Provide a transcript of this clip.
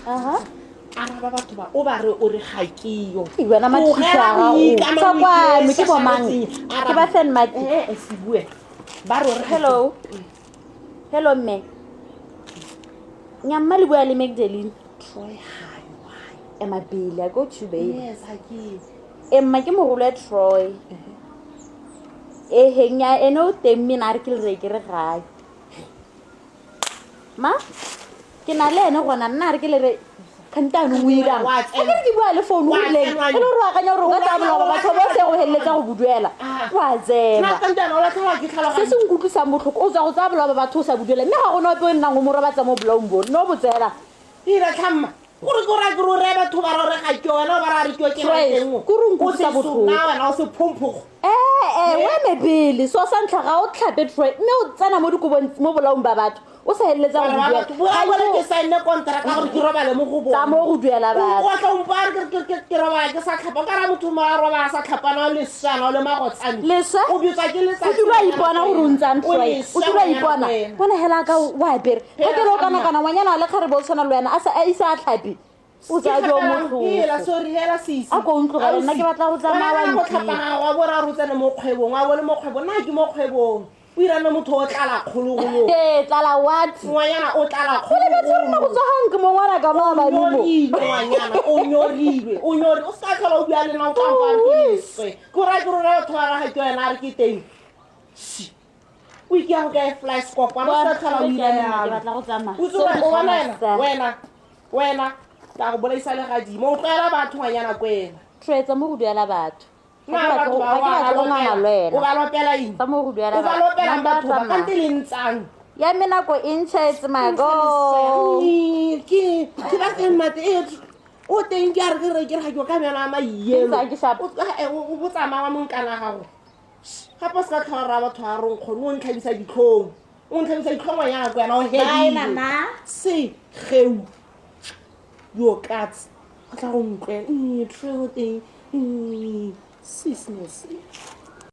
Aha. Araba batho ba o ba re o re ga ke yo. Ee, wena mathuša a gago. Tsa kwano, ke bo mang? Ke ba San Martin. Ee, se bue. Ba re o re ga ke- Hello. Hello mme. Nyamma le bua le Magdalene. Troy hi, why? Ema pele, I got you babe. Yes, ga ke. E mma ke mogolo ya Troy. Ehe nya ene o teng mme na re ke le re ke re gae. Ma ke na le ene gona nna re ke le re kgante anong o irang Wa a ke re ke bua le founu o Wa rileng tsenwa e le gore o akanya gore o ka tsaya bolao ba batho ba se go feleletsa go buduela Ah. wa tseba Nna kantana o latlhelwa ke se tlhaloganyo. se nkutlwisang botlhoko o tswa go tsaya bolao ba batho o sa buduela mme ga gona ope o nnang o mo robatsa mo bolaong bo nne o bo tseela Ira tlhamma. Gore ke ora ke re o raya batho ba re o re ga ke wena o ba re a re ke yo ke Troy, ra teng o. ko re nkutlwisa O se botlhoko. sona wena o se phomphogo. Ee, o eme pele so sa ntlha ga o tlhape Troy mme o tsena mo dikobong mo bolaong ba batho o sa feleletsa go Bana ba buduela batho bua bone ke saenne contract gore ke robale mo go bone. tsa mo go duela batho O tla umpa re ke ke ke robala ke sa tlhapa. O ka ra motho mo a robala sa tlhapana o leswana o le magotsane. Leswe? O bitswa ke letsatsi. O dula a ipona gore o ntsang O Troy o leswe dula a ngwanyana ipona wena. bona hela ka o apere ga ke re o kana kana ngwanyana wa lekgarebe o tshwana le wena a sa a ise a tlhape o tsaya jo Hela, motlhofo sorry, hela sisi. A ko o ntlogele, nna ke batla go tsamaya wa Wena go ntia. tlhapa gago wa bo ra re o tsene mo kgwebong wa bone mo kgwebong nna ke mo kgwebong o irane motho o tlala kgologolo ee tlala what ngwanyana o tlala o lebetse gore nna go tswa gang ke mo ngwana ka maabane mo nyorilwe ngwanyana o nyorilwe o nyori o se ka tlhola o bua le nna o tlampa re ke leswe ke ora ke rora batho ba raga ke wena a re ke teng Shi. O ikea go kae fly scop wena o se ka tlhola o ira Ke yalo. batla go tsamaya. O tsore o bona wena Sorry, wena wena tla go bolaisa legadimo o tlwaela batho ngwanyana ko wena. Troy, tsa mo go duela batho. Nna Ga ke batho batle go- ba ga ke wa batle go nganga le o wena. ba lopela eng? Tsa mo go duela O ba batho. lopelang Nna batho ba tsamaya. kante le ntsang. Ya me nako e ntšhaetse my god. Ke ke ba teng mate e o teng ke a re ke re ke re ga ke o ka mela ma yelo. Ke ntse ke sharp. O eh, o o botsa mang wa monkana gago. Gape o se ka tlhola ra batho ba rong kgone o ntlhabisa ditlhong. O ntlhabisa ditlhong ngwanyana ko wena o Bye hedile. mama. Se geu. Yo katse. Go tla go ntlwela. Tro teng. Sis no se.